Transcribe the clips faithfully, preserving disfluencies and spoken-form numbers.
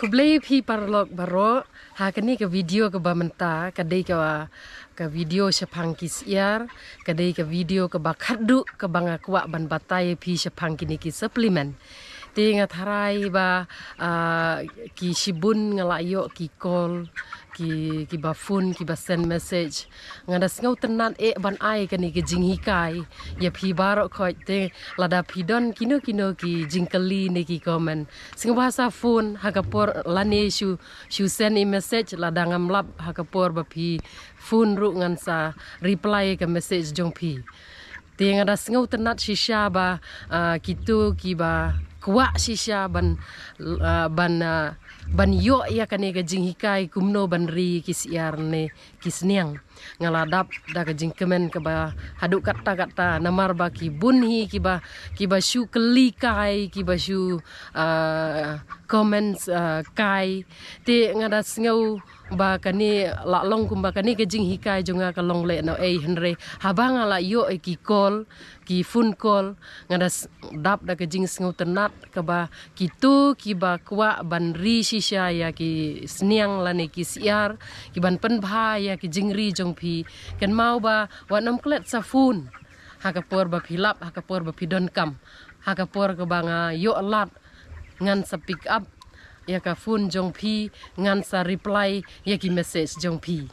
Khublei phi paralok baroh, ha kane ka video kaba mynta, ka dei ka, ka video shaphang ki syiar, ka dei ka video kaba khatduh, kaba nga kwah ban batai ïa phi shaphang kine ki supplement. Te nga tharai ba, ah, ki shibun nga la ïoh ki call, ki, kiba phone, kiba send message. Nga da sngewtynnat eh ban ai kane ka jinghikai ïa phi baroh khoit, te lada phi don kino kino ki jingkylli ne ki comment, sngewbha sa phone ha ka por, lane shu, shu send i message, lada ngam lap ha ka por ba phi phone ruh ngan sa reply ka message jong phi. Te nga da sngewtynnat shisha ba, ah, kito kiba kwah shisha ban, ah, ban, ah, ban ïoh ïa kane ka jinghikai kumno ban ri ki syiar ne ki sniang. Nga la dap da ka jingkmen kaba haduh katta katta, namar ba ki bun hi kiba, kiba shu kylli kai, kiba shu, ah, comments, ah, kai. Te nga da sngew ba kane la long kumba kane ka jinghikai jong nga ka long lehnohei, hynrei haba nga la ïoh ïa ki call, ki phone call, nga da s-, dap da ka jingsngewtynnat kaba kito kiba kwah ban ri shisha ïa ki sniang lane ki syiar, ki ban pynbha ïa ki jingri jong phi. Kynmaw ba wat nym klet sa phone ha ka por ba phi lap, ha ka por ba phi donkam, ha ka por kaba nga ïoh lad ngan sa pick up ïa ka phone jong phi, ngan sa reply ïa ki message jong phi.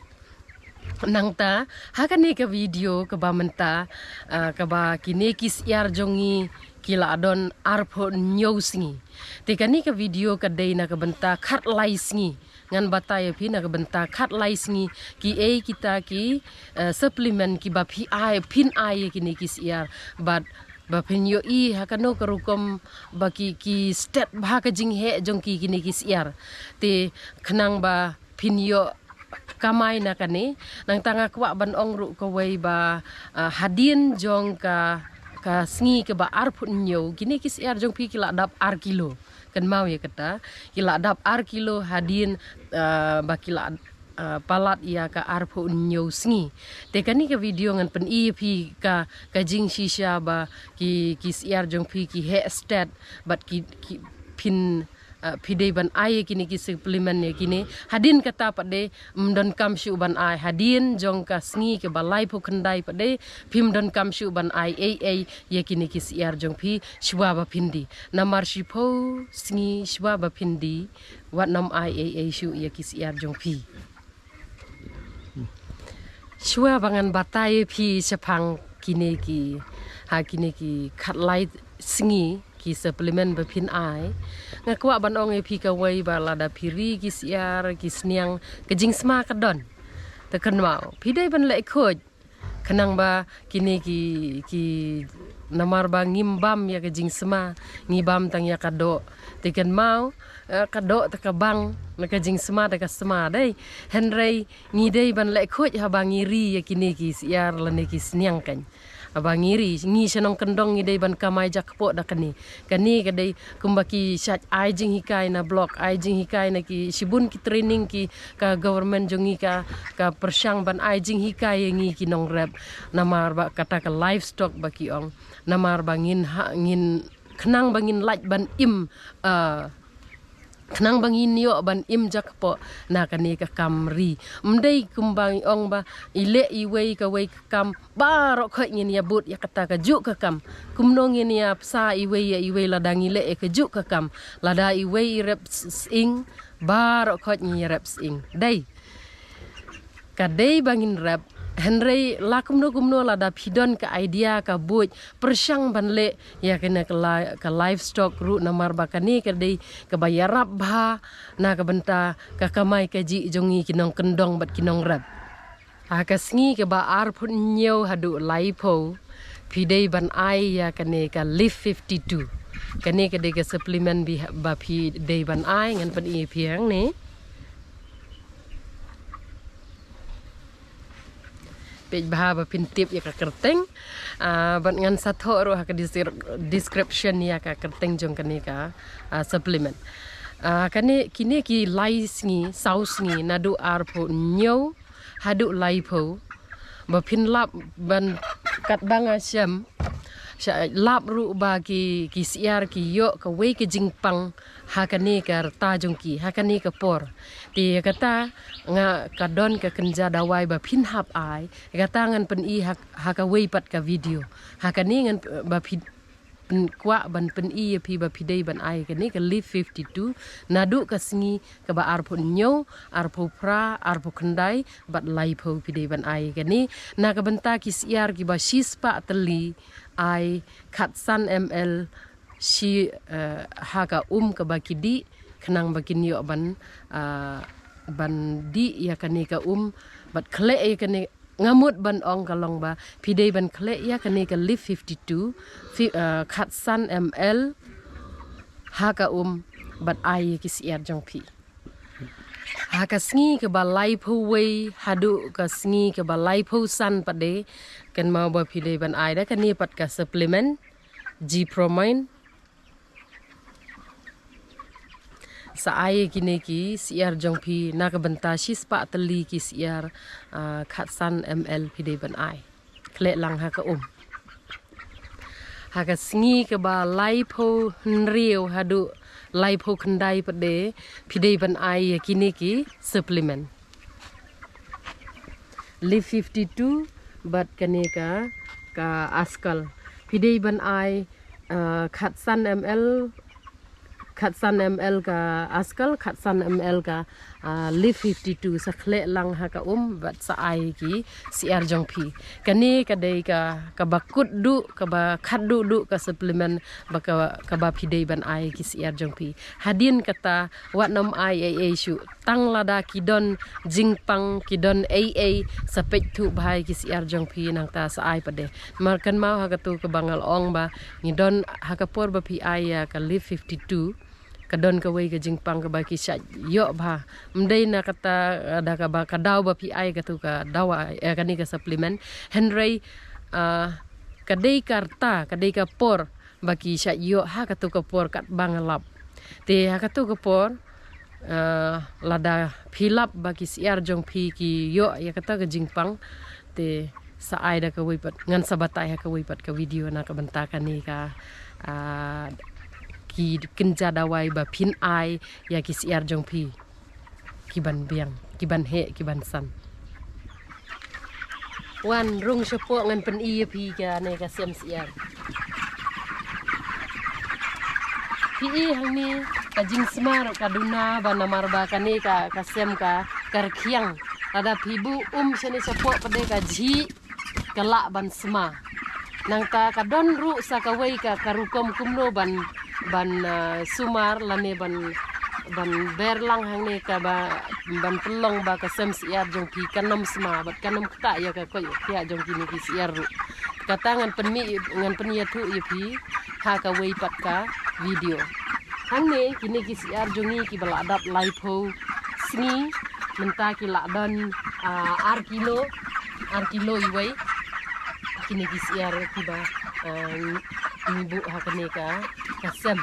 Nangta ha kane ka video kaba mynta, ah, kaba kine ki syiar jong ngi ki la don arphew hynñiew sngi. Te kane ka video ka dei na ka bynta khatlai sngi. Ngan batai ïa phi na ka bynta khatlai sngi kiei kita ki, eh, supplement kiba phi ai, phin ai ïa kine ki syiar. Bad ba phin ïohi ha kano ka rukom ba ki, ki stet bha ka jingheh jong ki kine ki syiar. Te khnang ba phin ïoh kamai na kane, nangta nga kwah ban ong ruh kawei ba, ah, hadien jong ka, ka sngi kaba arphew hynñiew, kine ki syiar jong phi ki la dap ar kilo. Kynmaw ïa kata, ki la dap ar kilo hadien, ah, ba ki la, ah, palat ïa ka arphew hynñiew sngi. Te kane ka video ngan pyni ïa phi ka, ka jingshisha ba ki, ki syiar jong phi ki heh stet, bad ki, ki phin, ah, phi dei ban ai ïa kine ki supplement ïa kine. Hadien kata pat de ym donkam shuh ban ai. Hadien jong ka sngi kaba laiphew khyndai pat de phim donkam shuh ban ai ei ei ïa kine ki syiar jong phi shuwa ba phin die. Namar shiphew sngi shuwa ba phin die, wat nym ai ei ei shuh ïa ki syiar jong phi. Shuwa ba ngan batai ïa phi shaphang kine ki, ha kine ki khatlai sngi ki supplement ba phin ai, nga kwah ban ong ïa phi kawei ba lada phi ri ki syiar ki sniang, ka jingsma ka don. Te kynmaw, phi dei ban leh khuid. Khnang ba kine ki, ki namar ba ngim bam ïa ka jingsma, ngi bam tang ïa ka doh. Te kynmaw, eh, ka doh te ka bang, na ka jingsma te ka sma dei. Hynrei ngi dei ban leh khuid haba ngi ri ïa kine ki syiar lane ki sniang kan. Haba ngi ri, ngi shnong kyndong ngi dei ban kamai jakpoh da kane. Kane ka dei kumba ki shait ai jinghikai na block, ai jinghikai na ki shibun ki training ki ka government jong ngi ka, ka pyrshang ban ai jinghikai ïa ngi ki nongrep. Namar ba kata ka livestock ba ki ong. Namar ba ngin ha, ngin khnang ba ngin lait ban im, ah, khnang ba ngin ïoh ban im jakpoh na kane ka kam ri. Ym dei kumba ngi ong ba i leh iwei kawei ka kam, baroh khoit ngin ïa bud ïa kata kajuh ka kam. Kumno ngin ïa bsa iwei ïa iwei lada ngi leh ïa kajuh ka kam. Lada iwei i rep s-, sying, baroh khoit ngi ïa rep sying. Dei. Ka dei ba ngin rep, hynrei la kumno kumno lada phi don ka idea ka buit, pyrshang ban leh ïa kane ka li-, ka livestock ruh namar ba kane ka dei kaba ïarap bha na ka bynta ka kamai kajih jong ngi ki nongkyndong bad ki nongrep. Ha ka sngi kaba arphew hynñiew haduh laiphew, phi dei ban ai ïa kane ka Live fifty-two. Kane ka dei ka supplement bi-, ba phi dei ban ai, ngan pyni ïa phi hangne. Peit bha ba phin tip ïa ka kyrteng. Ah, bad ngan sa thoh ruh ha ka descri-, description ïa ka kyrteng jong kane ka, ah, supplement. Ah, kane, kine ki lai sngi, saw sngi, naduh arphew hynñiew haduh laiphew, ba phin lap ban, katba nga shem, Sha lap ruh ba ki, ki syiar ki ïoh kawei ka jingpang ha kane ka rta jong ki, ha kane ka por. Te kata nga ka don ka kynja dawai ba phin hap ai, kata ngan pyni ha, ha kawei pat ka video. Ha kane ngan, eh, ba phi, pyn-, kwah ban pyni ïa phi ba phi dei ban ai kane ka Live fifty-two naduh ka sngi kaba arphew hynñiew, arphew phra, arphew khyndai bad laiphew phi dei ban ai kane. Na ka bynta ki syiar kiba shispah tylli ai khatsan M L shi, eh, ha ka um kaba ki dih, khnang ba kin ïoh ban, ah, ban dih ïa kane ka um bad khleh ïa kane. Nga mut ban ong ka long ba phi dei ban khleh ïa kane ka Live fifty-two, fi-, eh, khatsan M L ha ka um bad ai ïa ki syiar jong phi. Ha ka sngi kaba laiphew wei haduh ka sngi kaba laiphew san pat de, kynmaw ba phi dei ban ai da kane pat ka supplement, G-Promin. Sa ai ïa kine ki syiar jong phi na ka bynta shispah tylli ki syiar, ah, khatsan M L phi dei ban ai. Khleh lang ha ka um. Ha ka sngi kaba laiphew hynriew haduh laiphew khyndai pat de phi dei ban ai ïa kine ki supplement. Live fifty-two bad kane ka, ka Askal. Phi dei ban ai, ah, khatsan M L, khatsan M L ka Askal, khatsan M L ka, ah, Live fifty-two, sa khleh lang ha ka um bad sa ai ki syiar jong phi. Kane ka dei ka, kaba kut duh, kaba khat duh duh ka supplement ba ka, kaba phi dei ban ai ki syiar jong phi. Hadien kata wat nym ai ei ei shuh. Tang lada ki don jingpang, ki don ei ei, sa peit thuh bha ïa ki syiar jong phi, nangta sa ai pat de. Namar kynmaw ha katu kaba nga la ong ba ngi don ha ka por ba phi ai ïa ka Live fifty-two, ka don kawei ka jingpang kaba ki shait ïoh bha. Ym dei na kata, eh, da kaba ka daw ba phi ai katu ka dawa, eh, kane ka supplement. Hynrei, ah, ka dei ka rta, ka dei ka por ba ki shait ïoh ha katu ka por katba nga lap. Te ha katu ka por, ah, lada phi lap ba ki syiar jong phi ki ïoh ïa kata ka jingpang, te sa ai da kawei pat, ngan sa batai ha kawei pat ka video na ka bynta kane ka, ah, ki kynja dawai ba phin ai ïa ki syiar jong phi. Ki ban biang, ki ban heh, ki ban san. Wan rung shapoh ngan pyni ïa phi kane ka sem syiar. Phi i hangne ka jingsma ruh ka duna ba namar ba kane ka, ka sem ka, ka rkhiang. Lada phi buh um shane shapoh pat de ka jhieh, ka lah ban sma. Nangta ka don ruh sa kawei ka, ka rukom kumno ban, ban, ah, sumar lane ban, ban ber lang hangne kaba, ban pynlong ba ka sem syiar jong phi kan ym sma bad kan ym ktah ïa ka koit ka khiah jong kine ki syiar ruh. Kata ngan pynmih, ngan pynïathuh ïa phi ha kawei pat ka video. Hangne kine ki syiar jong ngi kiba la dap laiphew sngi, mynta ki la don, ah, ar kilo, ar kilo iwei. Kine ki syiar kiba, ah, ngi buh ha kane ka, ka sem.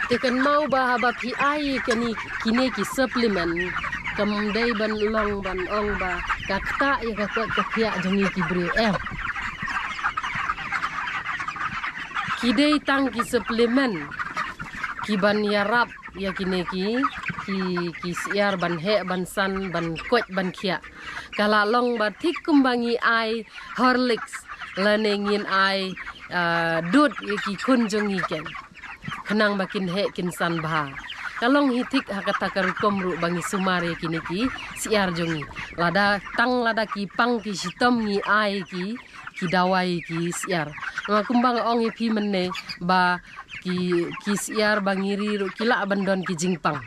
Te kynmaw ba haba phi ai kane, kine ki supplement, kam dei ban long ban ong ba ka ktah ïa ka koit ka khiah jong ngi ki briew, em. Ki dei tang ki supplement ki ban ïarap ïa kine ki, ki, ki syiar ban heh, ban san, ban koit, ban khiah. Ka la long ba thik kumba ngi ai Horlicks lane ngin ai, ah, dud ïa ki khun jong ngi ken, khnang ba kin heh kin san bha. Ka long hi thik ha kata ka rukom ruh ba ngi sumar ïa kine ki syiar jong ngi. Lada tang lada ki pang ki shitom ngi ai ki, ki dawai ki syiar. Namar kumba nga ong ïa phi mynne ba ki, ki syiar ba ngi ri ruh ki lah ban don ki jingpang.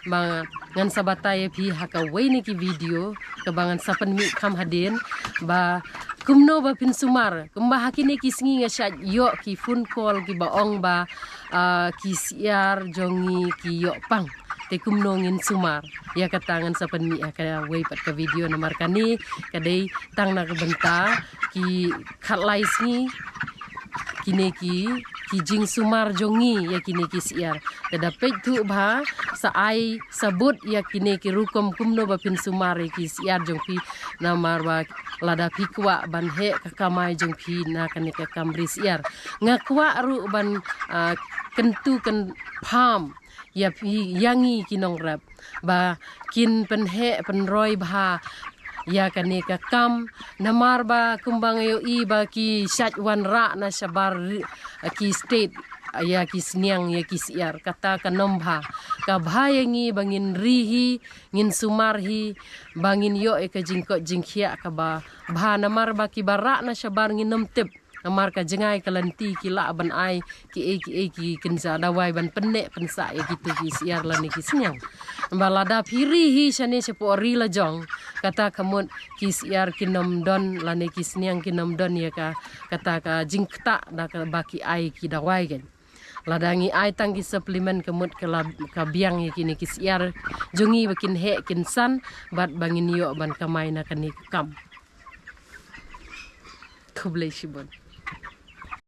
Ba ngan sa batai ïa phi ha kawei ne ki video kaba ngan sa pynmih kham hadien ba kumno ba phin sumar. Kumba ha kine ki sngi nga shait ïoh ki phone call kiba ong ba, ah, ki syiar jong ngi ki ïoh pang. Te kumno ngin sumar? Ïa kata ngan sa pynmih ha kawei pat ka video, namar kane ka dei tang na ka bynta ki khatlai sngi kine ki ki jingsumar jong ngi ïa kine ki syiar. Te da peit thuh bha, sa ai sabut ïa kine ki rukom kumno ba phin sumar ïa ki syiar jong phi, namar ba lada phi kwah ban heh ka kamai jong phi na kane ka kam ri syiar. Nga kwah ruh ban, ah, kyntu kynpham ïa phi, ïa ngi ki nongrep, ba kin pynheh pynroi bha ïa kane ka kam, namar ba kumba nga ïohi ba ki shait wanrah na shabar ri-, ki state, ïa ki sniang, ïa ki syiar. Kata kan ym bha. Ka bha ïa ngi ba ngin ri hi, ngin sumar hi, ba ngin ïoh ïa ka jingkoit jingkhiah kaba bha, namar ba kiba rah na shabar ngin ym tip. Namar ka jngai ka lynti ki lah ban ai kiei kiei ki kynja dawai ban pynneh pynsah ïa kitu ki syiar lane ki sniang. Ba lada phi ri hi shane shapoh ri la jong, kata ka mut ki syiar kin ym don lane ki sniang kin ym don ïa ka, kata ka jingktah da kaba ki ai ki dawai kan. Lada ngi ai tang ki supplement ka mut ka la, ka biang ïa kine ki syiar jong ngi ba kin heh kin san, bad ba ngin ïoh ban kamai na kane ka kam. Khublei shibun.